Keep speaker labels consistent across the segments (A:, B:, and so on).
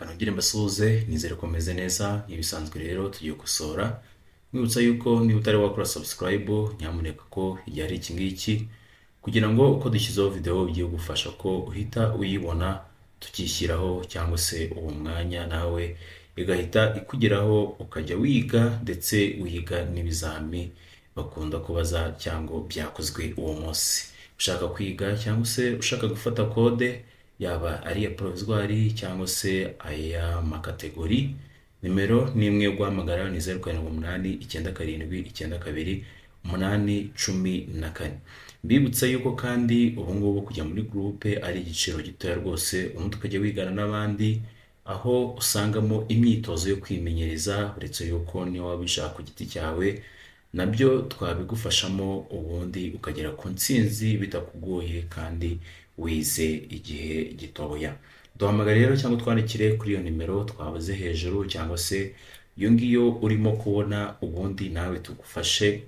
A: Kanongere mbasuhuze, nizere ko meze neza. Nk'ibisanzwe rero tugiye gukosora. Mwibutsa yuko niba utari wakora subscribe, nyamuneka ko igihe ari iki ngiki kugira ngo uko dushyizeho video bigiye gufasha ko uhita uyibona tukishyiraho, cyangwa se uwo mwanya nawe igahita ikugeraho, ukajya wiga ndetse wiga n'ibizami bakunda kubaza cyangwa byakozwe uwo munsi. Ushaka kwiga cyangwa se ushaka gufata code, yaba ari iya provisoire cyangwa se aya ma catégorie, nimero ni imwe yo guhamagara, ni 0789792814. Mbibutsa yuko kandi ubu ngubu kujya muri groupe ari igiciro gitoya rwose, ubundi ukajya wigana n'abandi, aho usangamo imyitozo yo kwimenyereza, uretse yuko niyo waba ubishaka ku giti cyawe nabyo twabigufashamo, ubundi ukagera ku ntsinzi bitakugoye kandi wize igihe gitoya. Duhamagare rero cyangwa twandikire kuri iyo nimero twabuze hejuru, cyangwa se iyo ngiyo urimo kubona, ubundi nawe tugufashe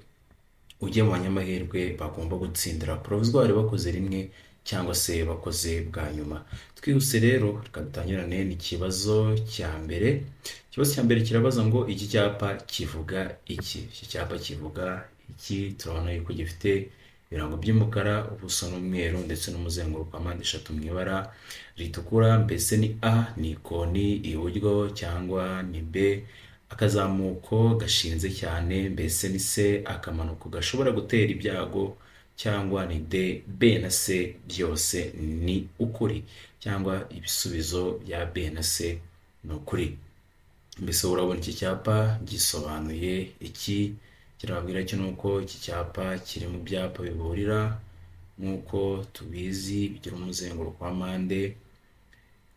A: ujye mu banyamahirwe bagomba gutsindira provisoire bakoze rimwe cyangwa se bakoze bwa nyuma. Twihuse rero, reka dutangirane n'ikibazo cya mbere. Ikibazo cya mbere kirabaza ngo: iki cyapa kivuga iki? Iki cyapa kivuga iki? Turabona yuko gifite ibirango by'umukara, ubuso n'umweru, ndetse n'umuzenguruko wa mpande eshatu mu ibara ritukura. Mbese ni A, ni ikoni iburyo, cyangwa ni B, akazamuko gashinze cyane, mbese ni C, akamanuko gashobora gutera ibyago, cyangwa ni D, B na C byose ni ukuri, cyangwa ibisubizo bya B na C ni ukuri? Mbese urabona iki cyapa gisobanuye iki? Kirababwira cyo nuko iki cyapa kiri mu byapa biburira, nk'uko tubizi bigira umuzenguruko wa mpande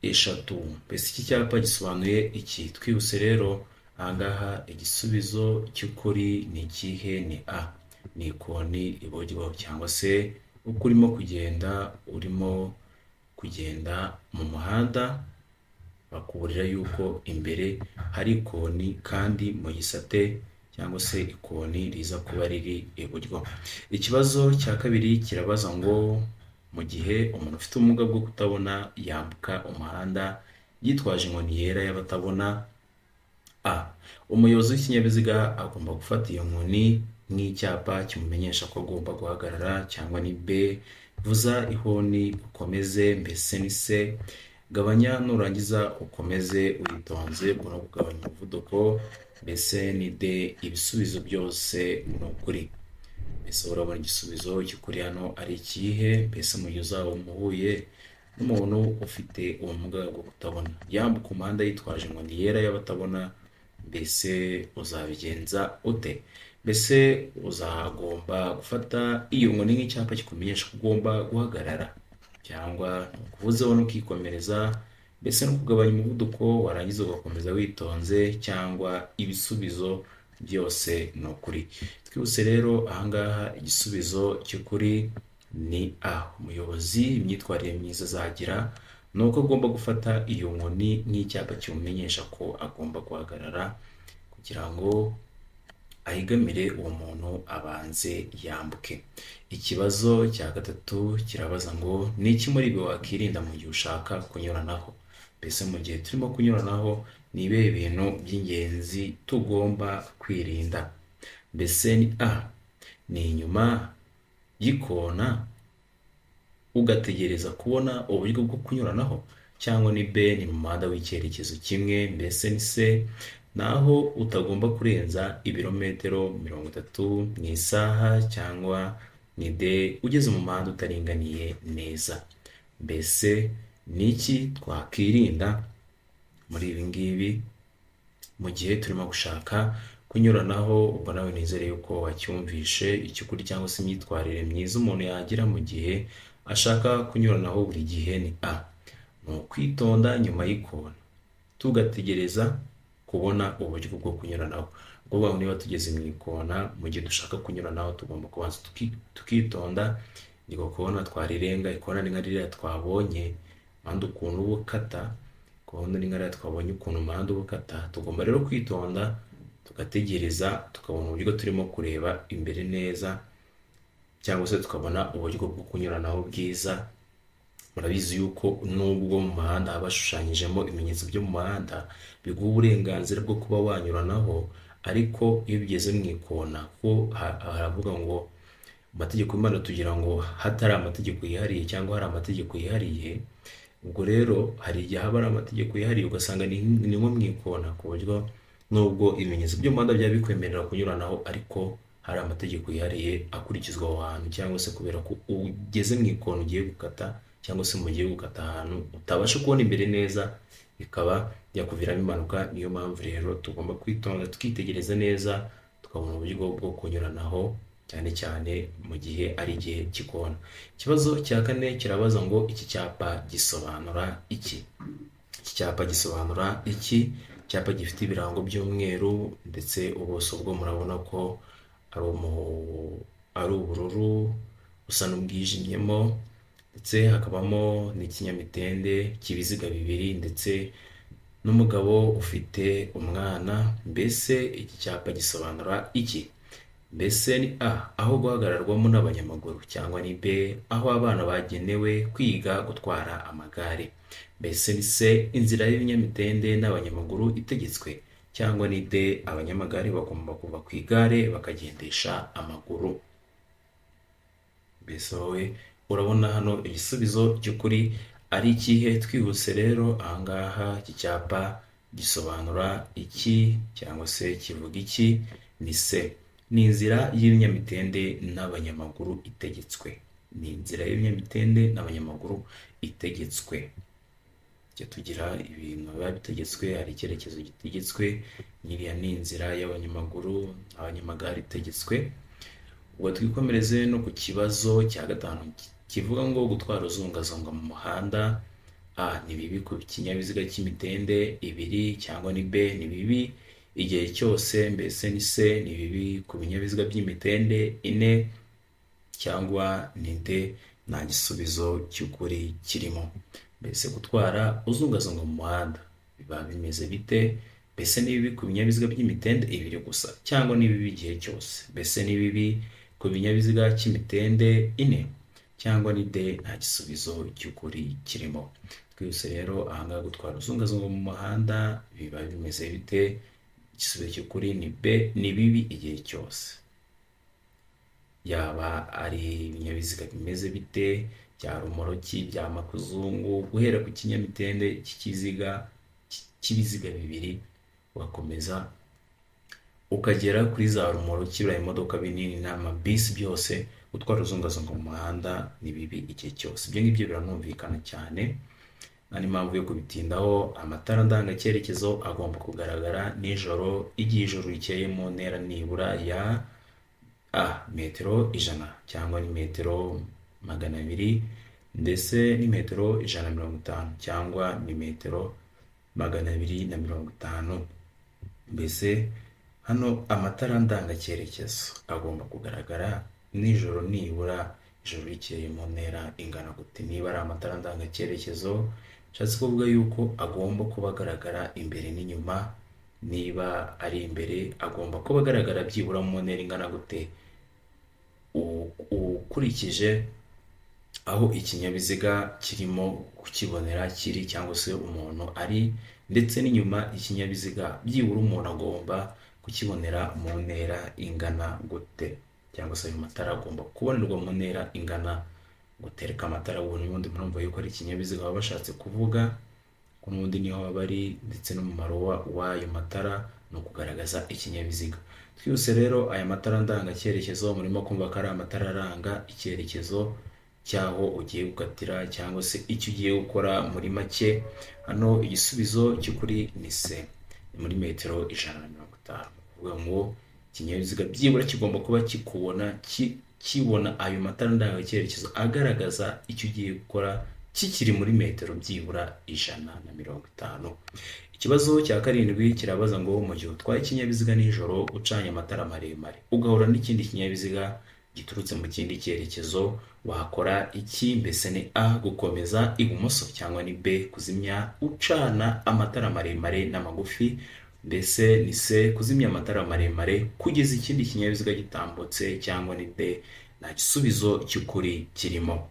A: eshatu. Mbese iki cyapa gisobanuye iki? Twihuse rero, ahangaha igisubizo cy'ukuri ni ikihe? Ni A, ni ikoni iburyo, cyangwa se uko urimo kugenda mu muhanda bakuburira yuko imbere hari ikoni, kandi mu gisate cyangwa se ikoni riza kuba riri iburyo. Ikibazo cya kabiri kirabaza ngo: mu gihe umuntu ufite ubumuga bwo kutabona yambuka umuhanda yitwaje inkoni yera y'abatabona, A, umuyobozi w'ikinyabiziga agomba gufata iyo nkoni nk'icyapa kimumenyesha ko agomba guhagarara, cyangwa ni B, vuza ihoni ukomeze, mbese ni C, gabanya nurangiza ukomeze witonze, ubwo no kugabanya umuvuduko, mbese ni D, ibisubizo byose ni ukuri? Mbese urabona igisubizo cy'ukuri hano ari ikihe? Mbese mu gihe uzaba umuhuye n'umuntu ufite ubumuga bwo kutabona yambuka umuhanda yitwaje inkoni yera y'abatabona, mbese uzabigenza ute? Mbese uzagomba gufata iyo nkoni nk'icyapa kikumenyesha ko ugomba guhagarara, cyangwa ukuvuzeho ntukikomereza, mbese no kugabanya umuvuduko warangiza ugakomeza witonze, cyangwa ibisubizo byose ni ukuri? Twihuse rero, ahangaha igisubizo cy'ukuri ni A. Umuyobozi, imyitwarire myiza azagira ni uko agomba gufata iyo nkoni nk'icyapa kimumenyesha ko agomba guhagarara kugira ngo ahigamire uwo muntu abanze yambuke. Ikibazo cya gatatu kirabaza ngo: ni iki muri ibi wakirinda mu gihe ushaka kunyuranaho? Mbese mu gihe turimo kunyuranaho, ni ibihe bintu by'ingenzi tugomba kwirinda? Mbese ni A, ni inyuma y'ikona ugategereza kubona uburyo bwo kunyuranaho, cyangwa ni B, ni mu muhanda w'icyerekezo kimwe, mbese ni C, naho utagomba kurenza ibirometero 30 mu isaha, cyangwa ni D, ugeze mu muhanda utaringaniye neza? Mbese ni iki twakirinda muri ibi ngibi mu gihe turimo gushaka kunyuranaho? Ubwo nawe nizere yuko wacyumvishe icy'ukuri, cyangwa se imyitwarire myiza umuntu yagira mu gihe ashaka kunyuranaho buri gihe ni A, ni ukwitonda nyuma y'ikona tugategereza kubona uburyo bwo kunyuranaho. Ubwo ngo niba tugeze mu ikona, mu gihe dushaka kunyuranaho, tugomba kubanza tukitonda. Iryo kona twarirenga, ikona ni nka ririya twabonye umuhanda ukuntu uba ukata, ikona ni nka ririya twabonye ukuntu umuhanda uba ukata. Tugomba rero kwitonda tugategereza, tukabona uburyo turimo kureba imbere neza, cyangwa se tukabona uburyo bwo kunyuranaho bwiza. Murabizi yuko nubwo mu muhanda haba hashushanyijemo ibimenyetso byo mu muhanda biguha uburenganzira bwo kuba wanyuranaho, ariko iyo bigeze mu ikona ho haravuga ngo amategeko y'Imana tugira ngo hatari amategeko yihariye cyangwa hari amategeko yihariye. Ubwo rero hari igihe haba hari amategeko yihariye ugasanga ni nko mu ikona, ku buryo nubwo ibimenyetso by'umuhanda byaba bikwemerera kunyuranaho, ariko hari amategeko yihariye akurikizwa aho hantu, cyangwa se kubera ko ugeze mu ikona ugiye gukata, cyangwa se mugiye gukata ahantu utabasha kubona imbere neza, bikaba byakuviramo impanuka. Niyo mpamvu rero tugomba kwitonda, tukitegereza neza, tukabona uburyo bwo kunyuranaho, cyane cyane mu gihe ari igihe cy'ikona. Ikibazo cya kane kirabaza ngo iki cyapa gisobanura iki? Iki cyapa gisobanura iki? Icyapa gifite ibirango by'umweru, ndetse ubuso bwo murabona ko ari ubururu busa n'ubwijimyemo, ndetse hakabamo n'ikinyamitende cy'ibiziga bibiri, ndetse n'umugabo ufite umwana. Mbese iki cyapa gisobanura iki? Mbese ni A, aho guhagararwamo n'abanyamaguru, cyangwa ni B, aho abana bagenewe kwiga gutwara amagare? Mbese ni C, inzira y'ibinyamitende n'abanyamaguru itegetswe, cyangwa ni D, abanyamagare bagomba kuva ku igare bakagendesha amaguru? Mbese wowe urabona hano igisubizo cy'ukuri ari ikihe? Twihuse rero, ahangaha iki cyapa gisobanura iki cyangwa se kivuga iki? Ni C, ni inzira y'ibinyamitende n'abanyamaguru itegetswe. Ni inzira y'ibinyamitende n'abanyamaguru itegetswe. Tujya tugira ibintu biba bitegetswe, hari icyerekezo gitegetswe, n'iriya ni inzira y'abanyamaguru, abanyamagare itegetswe. Ubwo twikomereze no ku kibazo cya gatanu kivuga ngo gutwara uzungazunga mu muhanda, A, ni bibi ku kinyabiziga cy'imitende ibiri, cyangwa ni B, ni bibi igihe cyose, mbese ni C, ni bibi ku binyabiziga by'imitende ine, cyangwa ni D, nta gisubizo cy'ukuri kirimo. Mbese gutwara uzungazunga mu muhanda biba bimeze bite? Mbese ni bibi ku binyabiziga by'imitende ibiri gusa, cyangwa ni bibi igihe cyose? Mbese ni bibi ku binyabiziga cy'imitende ine, cyangwa ni D, nta gisubizo cy'ukuri kirimo? Twihuse rero, ahangaha gutwara uzungazunga mu muhanda biba bimeze bite? Igisubizo cy'ukuri ni B, ni bibi igihe cyose, yaba ari ibinyabiziga bimeze bite, bya romoroki, bya makuzungu, guhera ku kinyamitende cy'ikiziga cy'ibiziga bibiri, ugakomeza ukagera kuri za romoroki, biriya imodoka binini n'amabisi, byose gutwara uzungazunga mu muhanda ni bibi igihe cyose. Ibyo ngibyo biranumvikana cyane, nta n'impamvu yo kubitindaho. Amatara ndangacyerekezo agomba kugaragara nijoro, igihe ijoro rikeye, mu ntera nibura ya A, metero 100, cyangwa ni metero 200, ndetse ni metero 150, cyangwa ni metero 250. Mbese hano amatara ndangacyerekezo agomba kugaragara nijoro nibura ijoro rikeye mu ntera ingana gute? Niba ari amatara ndangacyerekezo, nshatse kuvuga yuko agomba kuba agaragara imbere n'inyuma. Niba ari imbere, agomba kuba agaragara byibura mu ntera ingana gute ukurikije aho ikinyabiziga kirimo kukibonera kiri, cyangwa se umuntu ari, ndetse n'inyuma ikinyabiziga byibura umuntu agomba kukibonera mu ntera ingana gute, cyangwa se ayo matara agomba kubonerwa mu ntera ingana gute? Reka amatara ubu n'ubundi murumva yuko ari ikinyabiziga baba bashatse kuvuga, ko n'ubundi niho aba ari, ndetse n'umumaro w'ayo matara ni ukugaragaza ikinyabiziga. Twihuse rero, aya matara ndangacyerekezo murimo kumva ko ari amatara aranga icyerekezo cy'aho ugiye gukatira, cyangwa se icyo ugiye gukora muri make. Hano igisubizo cy'ukuri ni C, ni muri metero 150. Kuvuga ngo ikinyabiziga byibura kigomba kuba kikubona, kibona ayo matara ndangacyerekezo agaragaza icyo ugiye gukora kikiri muri metero byibura 150. Ikibazo cya karindwi kirabaza ngo mu gihe utwaye ikinyabiziga nijoro ucanye amatara maremare, ugahura n'ikindi kinyabiziga giturutse mu kindi cyerekezo, wakora iki? Mbese ni A, gukomeza ibumoso, cyangwa ni B, kuzimya ucana amatara maremare n'amagufi, mbese ni C, kuzimya amatara maremare kugeza ikindi kinyabiziga gitambutse, cyangwa ni D, nta gisubizo cy'ukuri kirimo?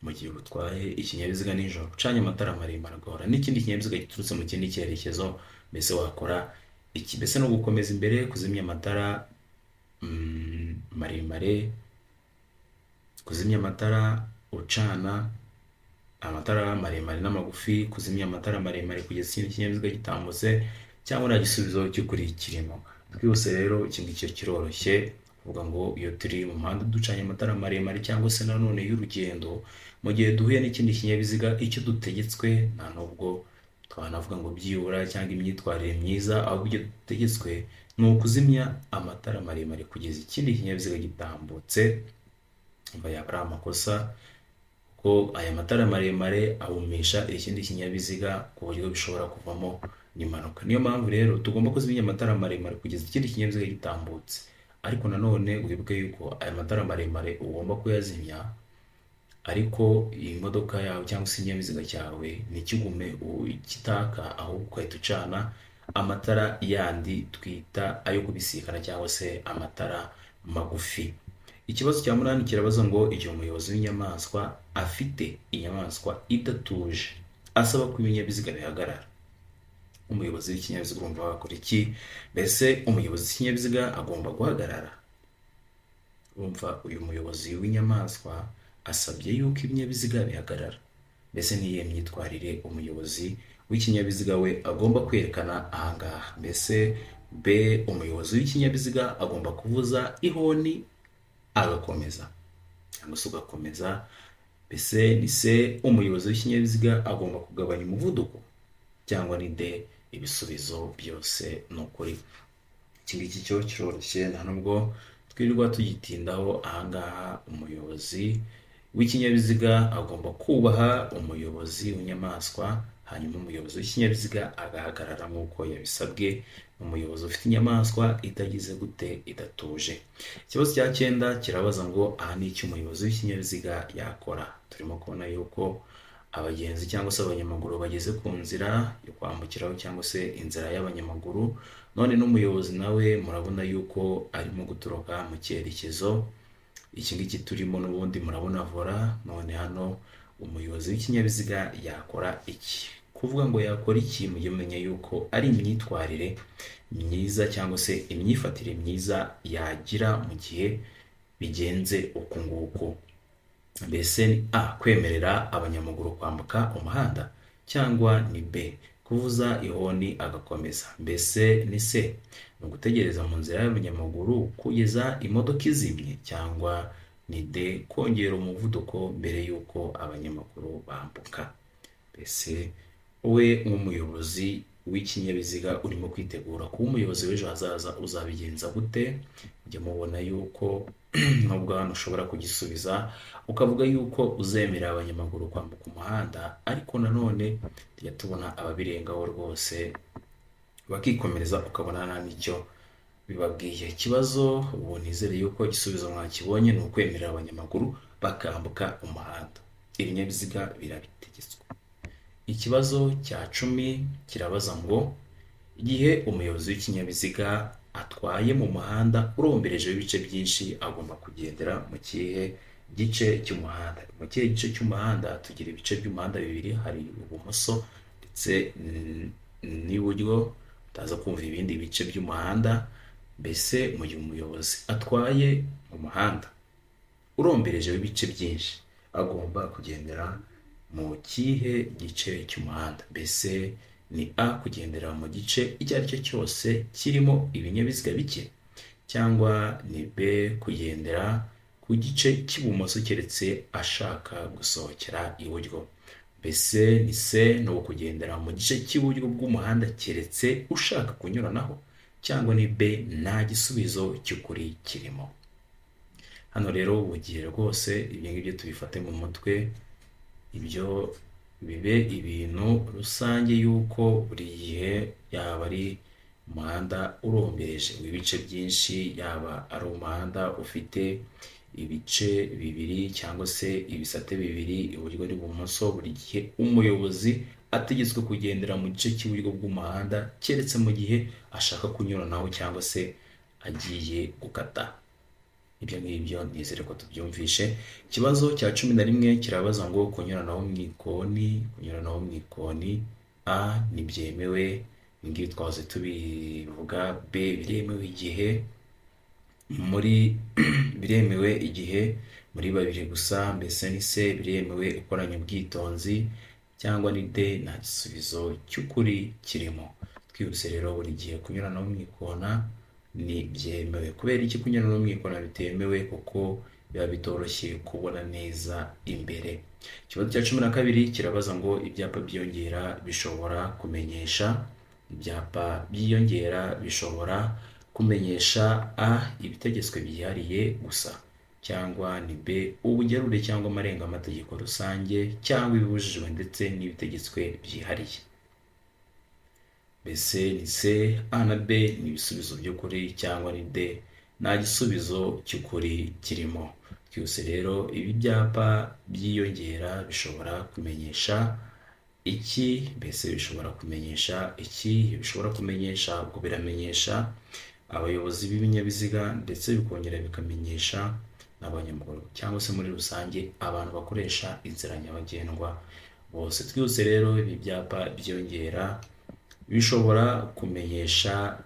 A: Mu gihe utwaye ikinyabiziga nijoro ucanye amatara maremare agahura n'ikindi kinyabiziga giturutse mu kindi cyerekezo, mbese wakora iki? Mbese no gukomeza imbere, kuzimya amatara maremare, kuzimya amatara ucana amatara maremare n'amagufi, kuzimya amatara maremare kugeza ikindi kinyabiziga gitambutse, cyangwa nta gisubizo cy'ukuri kirimo? Twihuse rero, iki ngiki kiroroshye kuvuga ngo iyo turi mu muhanda ducanye amatara maremare cyangwa se nanone y'urugendo, mu gihe duhuye n'ikindi kinyabiziga, icyo dutegetswe, nta nubwo twanavuga ngo byibura cyangwa imyitwarire myiza, ahubwo icyo dutegetswe ni ukuzimya amatara maremare kugeza ikindi kinyabiziga gitambutse. Umva, yaba ari amakosa ko aya matara maremare ahumisha ikindi kinyabiziga ku buryo bishobora kuvamo n'impanuka. Niyo mpamvu rero tugomba kuzimya amatara maremare kugeza ikindi kinyabiziga gitambutse. Ariko nanone wibuke yuko aya matara maremare ugomba kuyazimya, ariko iyi modoka yawe cyangwa se ikinyabiziga cyawe ntikigume kitaka, ahubwo ugahita ucana amatara yandi twita ayo kubisikana cyangwa se amatara magufi. Ikibazo cya munani kirabaza ngo igihe umuyobozi w'inyamaswa afite inyamaswa idatuje asaba ko ibinyabiziga bihagarara, umuyobozi w'ikinyabiziga urumva wakora iki? Mbese umuyobozi w'ikinyabiziga agomba guhagarara? Urumva uyu muyobozi w'inyamaswa asabye yuko ibinyabiziga bihagarara. Mbese ni iyihe myitwarire umuyobozi w'ikinyabiziga we agomba kwerekana ahangaha? Mbese B, umuyobozi w'ikinyabiziga agomba kuvuza ihoni agakomeza cyangwa se ugakomeza. Mbese ni C, umuyobozi w'ikinyabiziga agomba kugabanya umuvuduko, cyangwa ni D, ibisubizo byose ni ukuri? Iki ngiki cyo kiroroshye, nta nubwo twirirwa tugitindaho ahangaha. Umuyobozi w'ikinyabiziga agomba kubaha umuyobozi w'inyamaswa, hanyuma umuyobozi w'ikinyabiziga agahagarara nk'uko yabisabwe umuyobozi ufite inyamaswa itagize gute? Idatuje. Ikibazo cya cyenda kirabaza ngo aha ni icyo umuyobozi w'ikinyabiziga yakora. Turimo kubona yuko abagenzi cyangwa se abanyamaguru bageze ku nzira yo kwambukiraho cyangwa se inzira y'abanyamaguru, none n'umuyobozi nawe murabona yuko arimo guturuka mu cyerekezo iki ngiki turimo. N'ubundi murabona volant. None hano umuyobozi w'ikinyabiziga yakora iki? Kuvuga ngo yakora iki, mujye mumenya yuko ari imyitwarire myiza cyangwa se imyifatire myiza yagira mu gihe bigenze uku nguku. Mbese ni A, kwemerera abanyamaguru kwambuka umuhanda, cyangwa ni B, kuvuza ihoni agakomeza, mbese ni C, ni ugutegereza mu nzira y'abanyamaguru kugeza imodoka izimye, cyangwa ni D, kongera umuvuduko mbere y'uko abanyamaguru bambuka? Mbese wowe nk'umuyobozi w'ikinyabiziga urimo kwitegura kuba umuyobozi w'ejo hazaza, uzabigenza gute? Mujya mubona yuko nubwo hano ushobora kugisubiza ukavuga yuko uzemerera abanyamaguru kwambuka umuhanda, ariko nanone tujya tubona ababirengaho rwose bakikomereza, ukabona nta n'icyo bibabwiye. Ikibazo ubu nizere yuko igisubizo mwakibonye, ni ukwemerera abanyamaguru bakambuka umuhanda, ibinyabiziga birabitegetswe. Ikibazo cya 10 kirabaza ngo igihe umuyobozi w'ikinyabiziga atwaye mu muhanda uromberejeho ibice byinshi, agomba kugendera mu kihe gice cy'umuhanda? Mu kihe gice cy'umuhanda? Tugira ibice by'umuhanda bibiri, hari ibumoso ndetse n'iburyo. Utaza kumva ibindi bice by'umuhanda. Mbese mu gihe umuyobozi atwaye mu muhanda uromberejeho ibice byinshi, agomba kugendera mu kihe gice cy'umuhanda? Mbese ni A, kugendera mu gice icyo ari cyo cyose kirimo ibinyabiziga bike, cyangwa ni B, kugendera ku gice cy'ibumoso keretse ashaka gusohokera iburyo, mbese ni C, ni ukugendera mu gice cy'iburyo bw'umuhanda keretse ushaka kunyuranaho, cyangwa ni B, nta gisubizo cy'ukuri kirimo? Hano rero bugiye rwose ibyo ngibyo tubifate mu mutwe, ibyo bibe ibintu rusange yuko buri gihe yaba ari umuhanda urombereje w'ibice byinshi, yaba ari umuhanda ufite ibice bibiri cyangwa se ibisate bibiri iburyo n'ibumoso, buri gihe umuyobozi ategetswe kugendera mu gice cy'iburyo bw'umuhanda keretse mu gihe ashaka kunyuranaho cyangwa se agiye gukata. Ibyo ngibyo nizere ko tubyumvishe. Ikibazo cya 11 kirabaza ngo kunyuranaho mu ikoni, kunyuranaho mu ikoni, A ntibyemewe, ibi ngibi twahoze tubivuga, B biremewe igihe muri biremewe igihe muri babiri gusa, mbese ni C biremewe ukoranye ubwitonzi, cyangwa ni D nta gisubizo cy'ukuri kirimo. Twihuse rero, buri gihe kunyuranaho mu ikona ni byemewe. Kubera iki kunyuranaho mu ikona bitemewe? Kuko biba bitoroshye kubona neza imbere. Ikibazo cya 12 kirabaza ngo ibyapa byiyongera bishobora kumenyesha, ibyapa byiyongera bishobora kumenyesha A ibitegetswe byihariye gusa, cyangwa ni B ubugerure cyangwa amarenga-mategeko rusange, cyangwa ibibujijwe ndetse n'ibitegetswe byihariye. Mbese ni C, A na B ni ibisubizo by'ukuri, cyangwa ni D nta gisubizo cy'ukuri kirimo. Twihuse rero, ibi byapa byiyongera bishobora kumenyesha iki? Mbese bishobora kumenyesha iki? Bishobora kumenyesha, ubwo biramenyesha abayobozi b'ibinyabiziga, ndetse bikongera bikamenyesha n'abanyamaguru, cyangwa se muri rusange abantu bakoresha inzira nyabagendwa bose. Twihuse rero, ibi byapa byiyongera bishobora kumenyesha,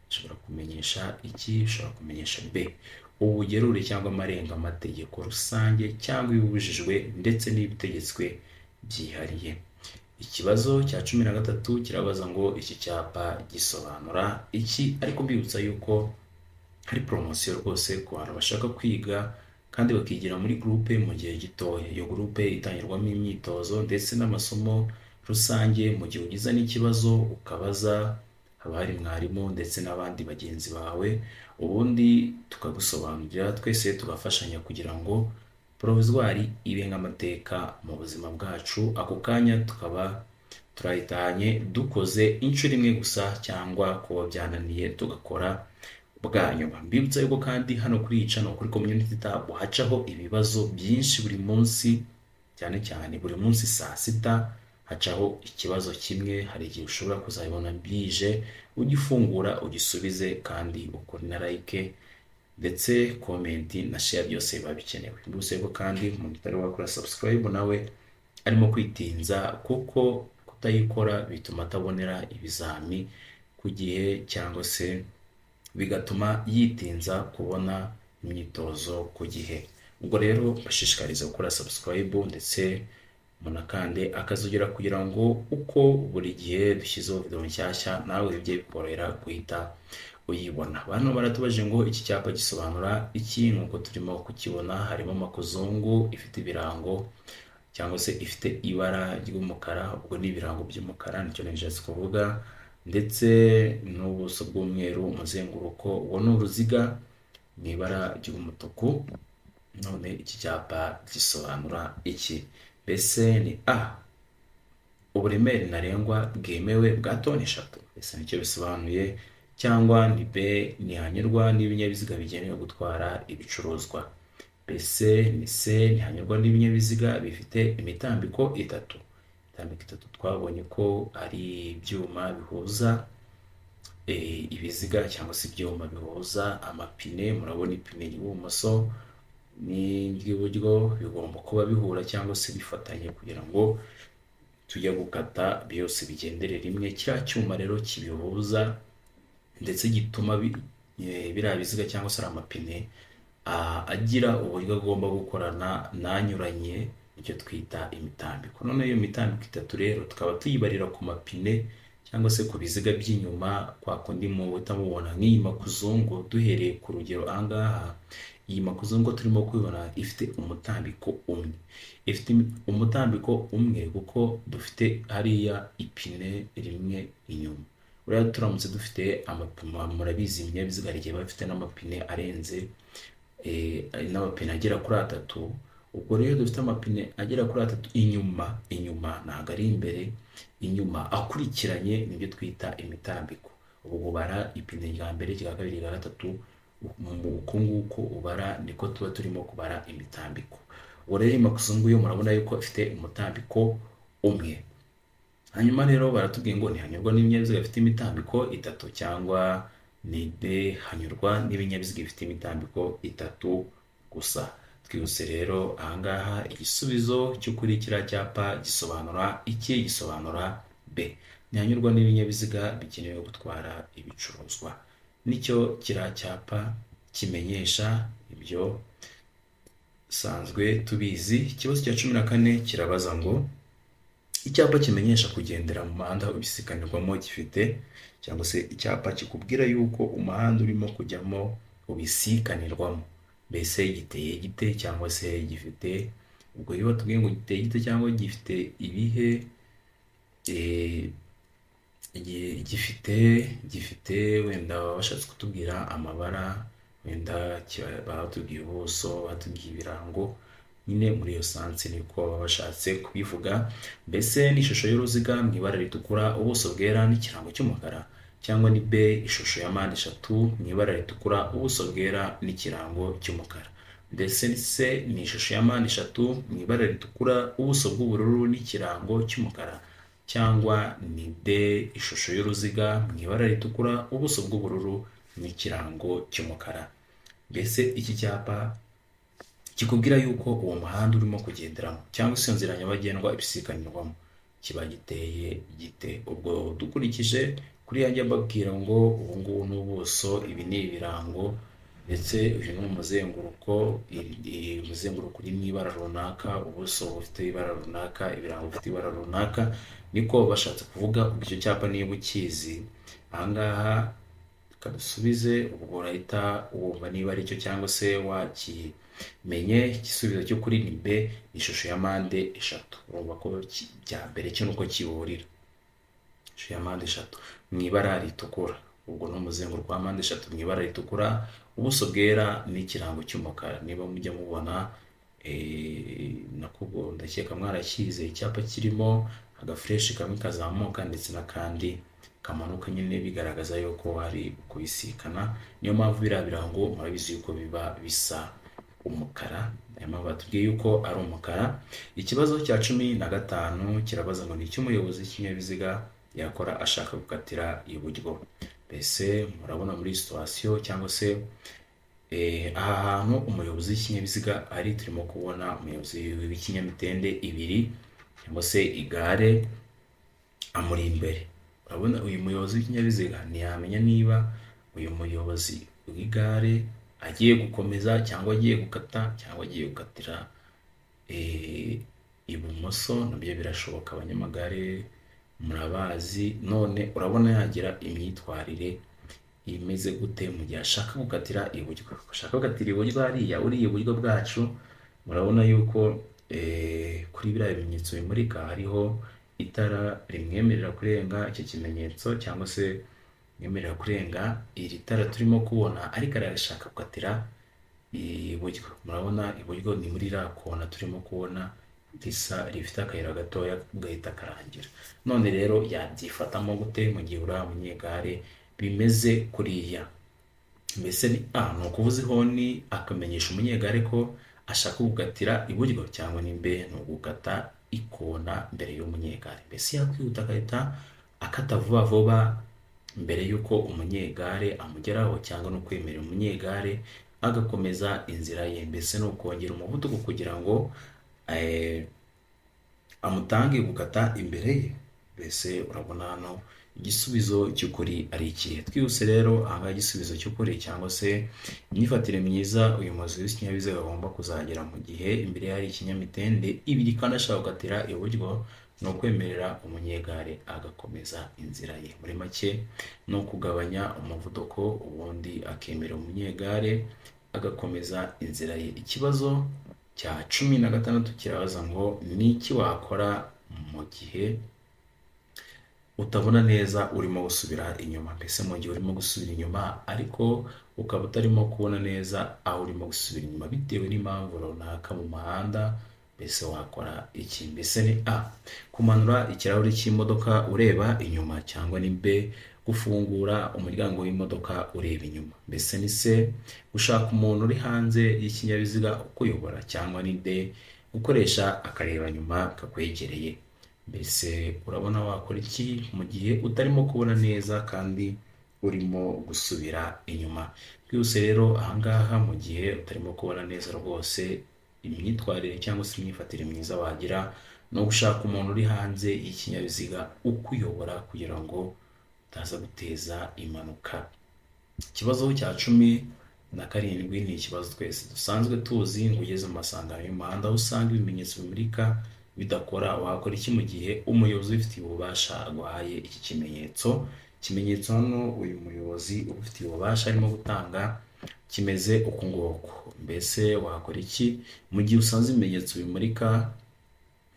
A: bishobora kumenyesha iki? Bishobora kumenyesha B ubugerure cyangwa amarenga-mategeko rusange, cyangwa ibibujijwe ndetse n'ibitegetswe byihariye. Ikibazo cya 13 kirabaza ngo iki cyapa gisobanura iki? Ariko mbibutsa yuko hari poromosiyo rwose ku bantu bashaka kwiga kandi bakigira muri groupe mu gihe gitoya. Iyo groupe itangirwamo imyitozo ndetse n'amasomo rusange. Mu gihe ugize n'ikibazo ukabaza, haba hari mwarimu ndetse n'abandi bagenzi bawe, ubundi tukagusobanurira, twese tugafashanya kugira ngo provisoire ibe nk'amateka mu buzima bwacu, ako kanya tukaba turayitahanye dukoze inshuro imwe gusa, cyangwa kuba byananiye tugakora bwa nyuma. Mbibutsa yuko kandi hano kuri iyi channel, kuri community tab, hacaho ibibazo byinshi buri munsi, cyane cyane buri munsi saa 6 hacaho ikibazo kimwe. Hari igihe ushobora kuzabibona bije, ujye ufungura ugisubize, kandi ukore na like ndetse comment na share, byose biba bikenewe. Mbibutsa yuko kandi umuntu utari wakora subscribe nawe arimo kwitinza, kuko kutayikora bituma atabonera ibizami ku gihe, cyangwa se bigatuma yitinza kubona imyitozo ku gihe. Ubwo rero bashishikariza gukora subscribe ndetse munakande akazogera, kugira ngo uko buri gihe dushyizeho video nshyashya nawe bijye bikorohera guhita uyibona. Bano baratubajije ngo iki cyapa gisobanura iki? Nk'uko turimo kukibona, harimo makuzungu ifite ibirango, cyangwa se ifite ibara ry'umukara, ubwo ni ibirango by'umukara nicyo nishatse kuvuga, ndetse n'ubuso bw'umweru, umuzenguruko uwo ni uruziga mu ibara ry'umutuku. None iki cyapa gisobanura iki? Mbese ni A uburemere ntarengwa bwemewe bwa toni 3, ese nicyo bisobanuye? Cyangwa ni B ntihanyurwa n'ibinyabiziga bigenewe gutwara ibicuruzwa? Mbese ni C ntihanyurwa n'ibinyabiziga bifite imitambiko itatu? Imitambiko itatu twabonye ko ari ibyuma bihuza ibiziga, cyangwa se ibyuma bihuza amapine. Murabona ipine ry'ibumoso n'iry'iburyo bigomba kuba bihura cyangwa se bifatanye, kugira ngo tujya gukata byose bigendere rimwe. Kiriya cyuma rero kibihuza ndetse gituma biriya biziga cyangwa se ari amapine agira uburyo agomba gukorana n'anyuranye, nicyo twita imitambiko. None iyo mitambiko itatu rero tukaba tuyibarira ku mapine cyangwa se ku biziga by'inyuma, kwa kundi muhita mubona nk'iyi makuzungu. Duhereye ku rugero ahangaha, iyi makuzungu turimo kubibona ifite umutambiko umwe, ifite umutambiko umwe kuko dufite hariya ipine rimwe inyuma. Buriya turamutse dufite amapine, murabizi ibinyabiziga hari igihe biba bifite n'amapine arenze, n'amapine agera kuri atatu. Ubwo rero dufite amapine agera kuri atatu inyuma, inyuma ntabwo ari imbere, inyuma akurikiranye, nibyo twita imitambiko. Ubwo ubara ipine rya mbere, irya kabiri, irya gatatu, uko nguko ubara niko tuba turimo kubara imitambiko. Ubwo rero iyi makuzungu yo murabona yuko ifite umutambiko umwe. Hanyuma rero baratubwiye ngo ntihanyurwa n'ibinyabiziga bifite imitambiko itatu, cyangwa Ni D, hanyurwa n'ibinyabiziga bifite imitambiko itatu gusa. Twihuse rero, ahangaha igisubizo cy'ukuri, kiriya cyapa gisobanura iki? Gisobanura B, ntihanyurwa n'ibinyabiziga bigenewe gutwara ibicuruzwa. Nicyo kiriya cyapa kimenyesha, ibyo sanzwe tubizi. Ikibazo cya 14 kirabaza ngo: icyapa kimenyesha kugendera mu muhanda ubisikanirwamo gifite, cyangwa se icyapa kikubwira yuko umuhanda urimo kujyamo ubisikanirwamo, mbese giteye gite, cyangwa se gifite, ubwo iyo batubwiye ngo giteye gite cyangwa gifite ibihe, gifite, wenda baba bashatse kutubwira amabara, wenda baba batubwiye ubuso, batubwiye ibirango nyine, muri iyo sens niko baba bashatse kubivuga. Mbese ni ishusho y'uruziga mu ibara ritukura, ubuso bwera n'ikirango cy'umukara, cyangwa ni B, ishusho ya mpande eshatu mu ibara ritukura, ubuso bwera n'ikirango cy'umukara, ndetse C ni ishusho ya mpande eshatu mu ibara ritukura, ubuso bw'ubururu n'ikirango cy'umukara, cyangwa ni D, ishusho y'uruziga mu ibara ritukura, ubuso bw'ubururu n'ikirango cy'umukara? Mbese iki cyapa kikubwira yuko uwo muhanda urimo kugenderamo cyangwa se iyo nzira nyabagendwa ibisikanirwamo kiba giteye gite? Ubwo dukurikije kuri yanjye mbabwira ngo ubu ngubu ni ubuso, ibi ni ibirango, ndetse uyu ni umuzenguruko, umuzenguruko uri mu ibara runaka, ubuso bufite ibara runaka, ibirango bifite ibara runaka, niko bashatse kuvuga. Ubwo icyo cyapa niba ukizi, ahangaha reka dusubize, ubwo urahita wumva niba aricyo cyangwa se wakimenye. Igisubizo cy'ukuri ni B, ishusho ya mpande eshatu. Urumva ko bya mbere cyo nuko kiburira, ishusho ya mpande eshatu mu ibara ritukura, ubwo ni umuzenguruko wa mpande eshatu mu ibara ritukura, ubuso bwera n'ikirango cy'umukara. Niba mujya mubona, nako ndakeka mwarakize, icyapa kirimo agaflèche kamwe kazamuka ndetse n'akandi kamanuka nyine, bigaragaza yuko hari kubisikana. Niyo mpamvu biriya birango murabizi yuko biba bisa umukara, niyo mpamvu batubwiye yuko ari umukara. Ikibazo cya 15 kirabaza ngo: ni iki umuyobozi w'ikinyabiziga yakora ashaka gukatira iburyo? Mbese murabona muri situation cyangwa se aha hantu umuyobozi w'ikinyabiziga ari, turimo kubona umuyobozi w'ikinyamitende ibiri cyangwa se igare amuri imbere. Urabona uyu muyobozi w'ikinyabiziga ntiyamenya niba uyu muyobozi w'igare agiye gukomeza cyangwa agiye gukata cyangwa agiye gukatira ibumoso. Nabyo birashoboka, abanyamagare murabazi. None urabona yagira imyitwarire imeze gute mu gihe ashaka gukatira iburyo? Ashaka gukatira iburyo hariya, uriya iburyo bwacu, murabona yuko kuri biriya bimenyetso bimurika hariho itara rimwemerera kurenga icyo kimenyetso, cyangwa se rimwemerera kurenga iri tara turimo kubona, ariko arashaka gukatira iburyo. Murabona iburyo ni muri iriya kona turimo kubona risa rifite akayira gatoya gahita karangira. None rero yabyifatamo gute mu gihe uriya munyegare bimeze kuriya? Mbese ni A, ni ukuvuza ihoni akamenyesha umunyegare ko ashaka gukatira iburyo, cyangwa ni B, ni ugukata ikona mbere y'umunyegare? Mbese yakwihuta agahita akata vuba vuba mbere y'uko umunyegare amugeraho, cyangwa no kwemerera umunyegare agakomeza inzira ye? Mbese ni ukongera umuvuduko kugira ngo amutange gukata imbere ye? Mbese urabona hano igisubizo cy'ukuri ari ikihe? Twihuse rero, ahangaha igisubizo cy'ukuri cyangwa se imyifatire myiza uyu muyobozi w'ikinyabiziga agomba kuzagera mu gihe imbere ye hari ikinyamitende ibiri kandi ashaka gukatira iburyo, ni ukwemerera umunyegare agakomeza inzira ye. Muri make ni ukugabanya umuvuduko, ubundi akemerera umunyegare agakomeza inzira ye. Ikibazo cya 16 kirabaza ngo: ni iki wakora mu gihe utabona neza urimo gusubira inyuma? Mbese mu gihe urimo gusubira inyuma ariko ukaba utarimo kubona neza aho urimo gusubira inyuma bitewe n'impamvu runaka mu muhanda, mbese wakora iki? Mbese ni A, kumanura ikirahuri cy'imodoka ureba inyuma, cyangwa ni B, gufungura umuryango w'imodoka ureba inyuma, mbese ni C, gushaka umuntu uri hanze y'ikinyabiziga ukuyobora, cyangwa ni D, gukoresha akarebanyuma kakwegereye? Mbese urabona wakora iki mu gihe utarimo kubona neza kandi urimo gusubira inyuma. Twihuse rero ahangaha, mu gihe utarimo kubona neza rwose, imyitwarire cyangwa se imyifatire myiza wagira ni ugushaka umuntu uri hanze y'ikinyabiziga ukuyobora kugira ngo utaza guteza impanuka. Ikibazo cya 17 ni ikibazo twese dusanzwe tuzi, ngo ugeze mu masangano y'umuhanda aho usanga ibimenyetso bimurika bidakora, wakora iki mu gihe umuyobozi ubifitiye ububasha aguhaye iki kimenyetso? Ikimenyetso hano uyu muyobozi ubifitiye ububasha arimo gutanga kimeze uku nguku. Mbese wakora iki mu gihe usanze ibimenyetso bimurika?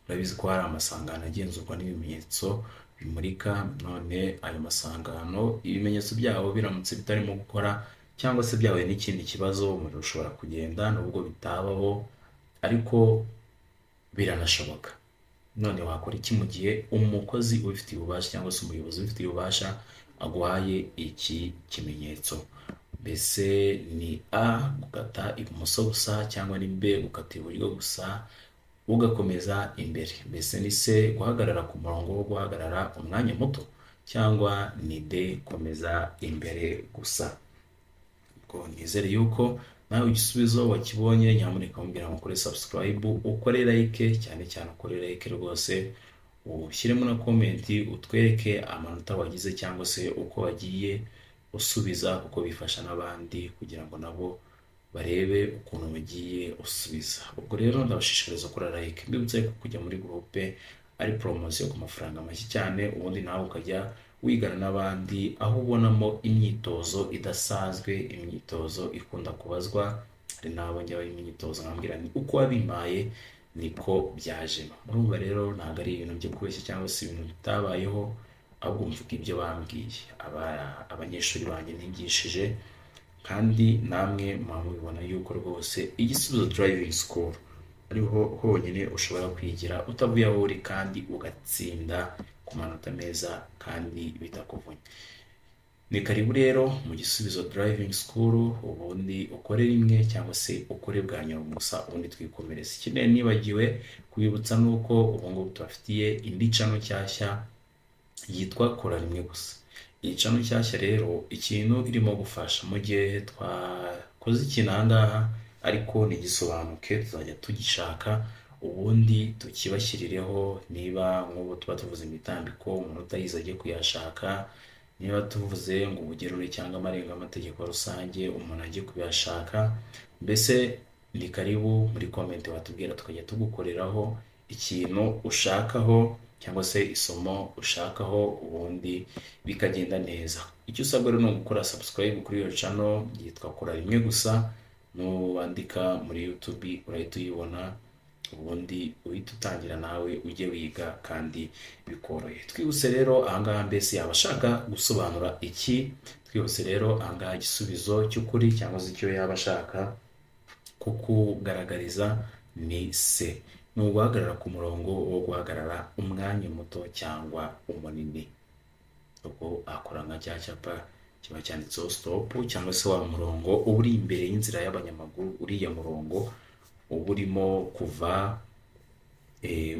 A: Urabizi ko hari amasangano agenzurwa n'ibimenyetso bimurika. None ayo masangano ibimenyetso byabo biramutse bitarimo gukora cyangwa se byahuye n'ikindi kibazo, umuriro ushobora kugenda, nubwo bitabaho ariko biranashoboka. None wakora iki mu gihe umukozi ubifitiye ububasha cyangwa se umuyobozi ubifitiye ububasha aguhaye iki kimenyetso? Mbese ni A, gukata ibumoso gusa, cyangwa ni B, gukata iburyo gusa ugakomeza imbere? Mbese ni C, guhagarara ku murongo wo guhagarara umwanya muto, cyangwa ni D, komeza imbere gusa? Ubwo nizere yuko nawe igisubizo wakibonye. Nyamuneka mubwira ngo ukore subscribe, ukore like, cyane cyane ukore like rwose, ushyiremo na comment, utwereke amanota wagize cyangwa se uko wagiye usubiza, kuko bifasha n'abandi kugira ngo nabo barebe ukuntu bagiye usubiza. Ubwo rero ndabashishikariza gukora like, mbibutsa ko kujya muri groupe ari poromosiyo ku mafaranga make cyane, ubundi nawe ukajya wigana n'abandi, aho ubonamo imyitozo idasanzwe, imyitozo ikunda kubazwa. Hari n'abo njya imyitozo nkambwira ni uko wabimpaye niko byajemo. Murumva rero ntabwo ari ibintu byo kubeshya cyangwa se ibintu bitabayeho, ahubwo mvuga ibyo bambwiye abanyeshuri banjye nigishije. Kandi namwe muba mubibona yuko rwose Igisubizo Driving School ariho honyine ushobora kwigira utavuye aho uri kandi ugatsinda ku manota meza kandi bitakuvunnye. Ni karibu rero mu Gisubizo Driving School, ubundi ukore rimwe cyangwa se ukore bwa nyuma gusa, ubundi twikomereze. Ikindi nibagiwe kubibutsa ni uko ubu ngubu tubafitiye indi channel nshyashya yitwa Kora Rimwe Gusa. Iyi channel nshyashya rero, ikintu irimo gufasha, mu gihe twakoze ikintu aha ngaha ariko ntigisobanuke, tuzajya tugishaka ubundi tukibashyirireho. Niba nk'ubu tuba tuvuze imitambiko, umuntu utayizi ajye kuyashaka. Niba tuvuze ngo ubugerure cyangwa amarenga rusange, umuntu ajye kuyashaka. Mbese ni karibu muri comment, watubwira tukajya tugukoreraho ikintu ushakaho cyangwa se isomo ushakaho, ubundi bikagenda neza. Icyo usabwa rero ni ugukora subscribe kuri iyo channel yitwa Kora Rimwe Gusa. Nuwandika muri YouTube urahita uyibona, ubundi uhita utangira nawe ujye wiga kandi bikoroheye. Twihuse rero ahangaha, mbese yaba ashaka gusobanura iki? Twihuse rero ahangaha, igisubizo cy'ukuri cyangwa se icyo yaba ashaka kukugaragariza ni C, ni uguhagarara ku murongo wo guhagarara umwanya muto cyangwa umunini. Ubwo akora nka cya cyapa kiba cyanditseho stop, cyangwa se wa murongo uba uri imbere y'inzira y'abanyamaguru, uriya murongo uba urimo kuva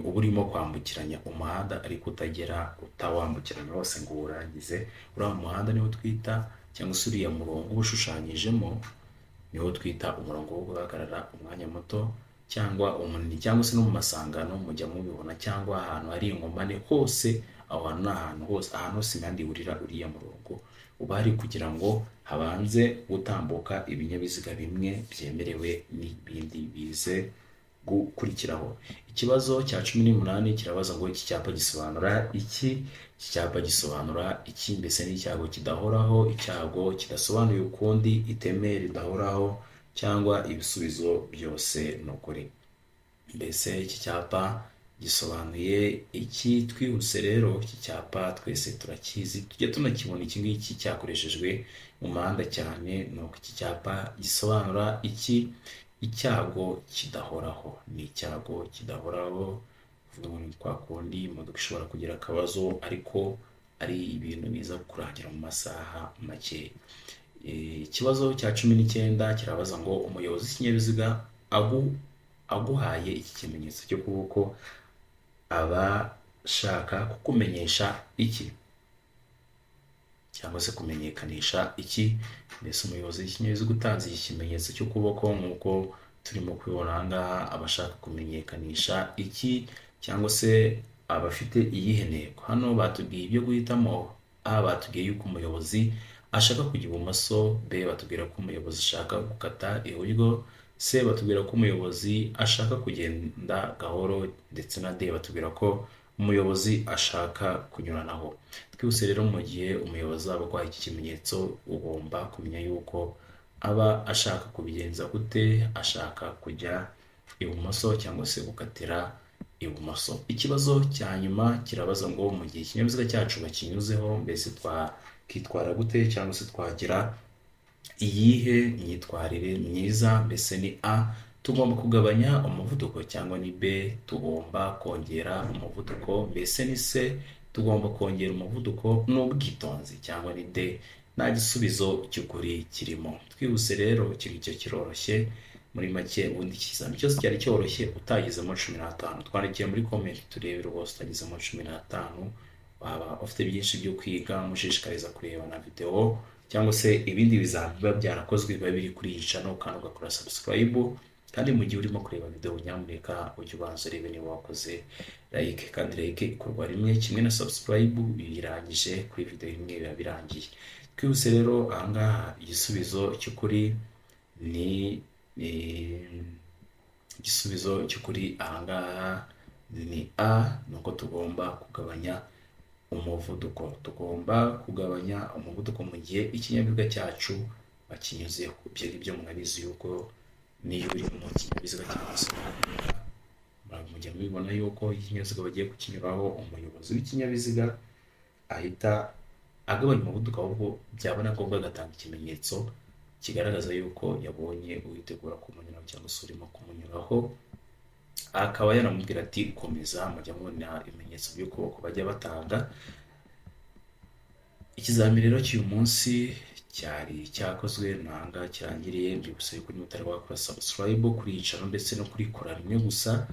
A: uba urimo kwambukiranya umuhanda ariko utagera utawambukiranya wose ngo uwurangize. Uriya muhanda niwo twita, cyangwa se uriya murongo uba ushushanyijemo niwo twita umurongo wo guhagarara umwanya muto cyangwa umunini, cyangwa se no mu masangano mujya mubibona, cyangwa ahantu hari inkomane hose. Aho hantu ni ahantu hose, ahantu hose imihanda ihurira, uriya murongo uba hari kugira ngo habanze gutambuka ibinyabiziga bimwe byemerewe n'ibindi bize gukurikiraho. Ikibazo cya 18 kirabaza ngo iki cyapa gisobanura iki? Iki cyapa gisobanura iki? Mbese ni icyago kidahoraho, icyago kidasobanuye ukundi, iteme ridahoraho, cyangwa ibisubizo byose ni ukuri? Mbese iki cyapa gisobanuye iki? Twihuse rero, iki cyapa twese turakizi, tujya tunakibona. Iki ngiki cyakoreshejwe mu muhanda cyane. Ni uko iki cyapa gisobanura iki? Icyago kidahoraho, ni icyago kidahoraho. Kuvuga ngo ni kwa kundi imodoka ishobora kugira akabazo ariko ari ibintu biza kurangira mu masaha make. Ikibazo cya 19 kirabaza ngo umuyobozi w'ikinyabiziga aguhaye iki kimenyetso cy'ukuboko aba ashaka kukumenyesha iki? cyangwa se kumenyekanisha iki? Mbese umuyobozi w'ikinyabiziga utanze iki kimenyetso cy'ukuboko nk'uko turimo kubibona aha ngaha, aba ashaka kumenyekanisha iki cyangwa se aba afite iyihe ntego? Hano batubwiye ibyo guhitamo. A, batubwiye yuko umuyobozi ashaka kujya ibumoso. B, batubwira ko umuyobozi ashaka gukata iburyo. C, batubwira ko umuyobozi ashaka kugenda gahoro, ndetse na D, batubwira ko umuyobozi ashaka kunyuranaho. Twihuse rero, mu gihe umuyobozi aba aguhaye iki kimenyetso, ugomba kumenya yuko aba ashaka kubigenza gute: ashaka kujya ibumoso cyangwa se gukatira ibumoso. Ikibazo cya nyuma kirabaza ngo: mu gihe ikinyabiziga cyacu bakinyuzeho, mbese twakitwara gute cyangwa se twagira iyihe myitwarire myiza? Mbese ni A, tugomba kugabanya umuvuduko, cyangwa ni B, tugomba kongera umuvuduko, mbese ni C, tugomba kongera umuvuduko n'ubwitonzi, cyangwa ni D, nta gisubizo cy'ukuri kirimo? Twihuse rero, iki ngicyo kiroroshye. Muri make, ubundi ikizami cyose cyari cyoroshye utagezemo 15. Twandikiye muri comment turebe rwose, utagezemo 15 waba ufite byinshi byo kwiga. Mushishikariza kureba na videwo cyangwa se ibindi bizami biba byarakozwe, biba biri kuri iyi channel, kandi ugakora subscribe. Kandi mu gihe urimo kureba video, nyamuneka ujye ubanza urebe niba wakoze like. Kandi like ikorwa rimwe kimwe na subscribe, birangije kuri video imwe biba birangiye. Twihuse rero, ahangaha igisubizo cy'ukuri ni igisubizo cy'ukuri ahangaha ni A, ni uko tugomba kugabanya umuvuduko. Tugomba kugabanya umuvuduko mu gihe ikinyabiziga cyacu bakinyuzeho. Ibyo ngibyo murabizi yuko niyo uri mu kinyabiziga cyangwa se mujya mubibona yuko ikinyabiziga bagiye kukinyuraho, umuyobozi w'ikinyabiziga ahita agabanya umuvuduko, ahubwo byaba na ngombwa agatanga ikimenyetso kigaragaza yuko yabonye uwitegura kumunyuraho cyangwa se urimo kumunyuraho, akaba yanamubwira ati "Komeza." Mujya mubona ibimenyetso by'ukuboko bajya batanga. Ikizamini rero cy'uyu munsi cyari cyakozwe, nanga kirangiriye. Mbibutsa yuko niba utari wakora subscribe kuri iyi channel ndetse no kurikora rimwe gusa,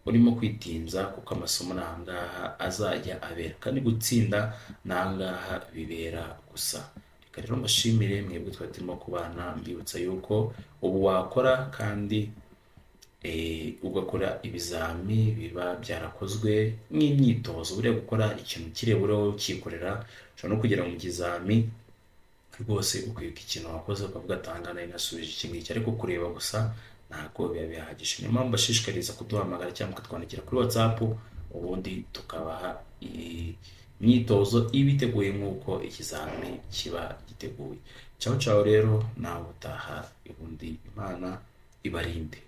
A: urimo kwitinza, kuko amasomo ni ahangaha azajya abera, kandi gutsinda ni ahangaha bibera gusa. Reka rero mbashimire mwebwe twari turimo kubana, mbibutsa yuko ubu wakora kandi ugakora ibizami biba byarakozwe nk'imyitozo. Buriya gukora ikintu kirebure wowe ukikorera, ushobora no kugera mu kizami rwose ukibuka ikintu wakoze, ukavuga atanga nari nasubije iki ngiki, ariko kureba gusa ntabwo biba bihagije. Niyo mpamvu mbashishikariza kuduhamagara cyangwa mukatwandikira kuri WhatsApp, ubundi tukabaha imyitozo iba iteguye nk'uko ikizami kiba giteguye. Ciao ciao rero, nawe utaha, ubundi Imana ibarinde.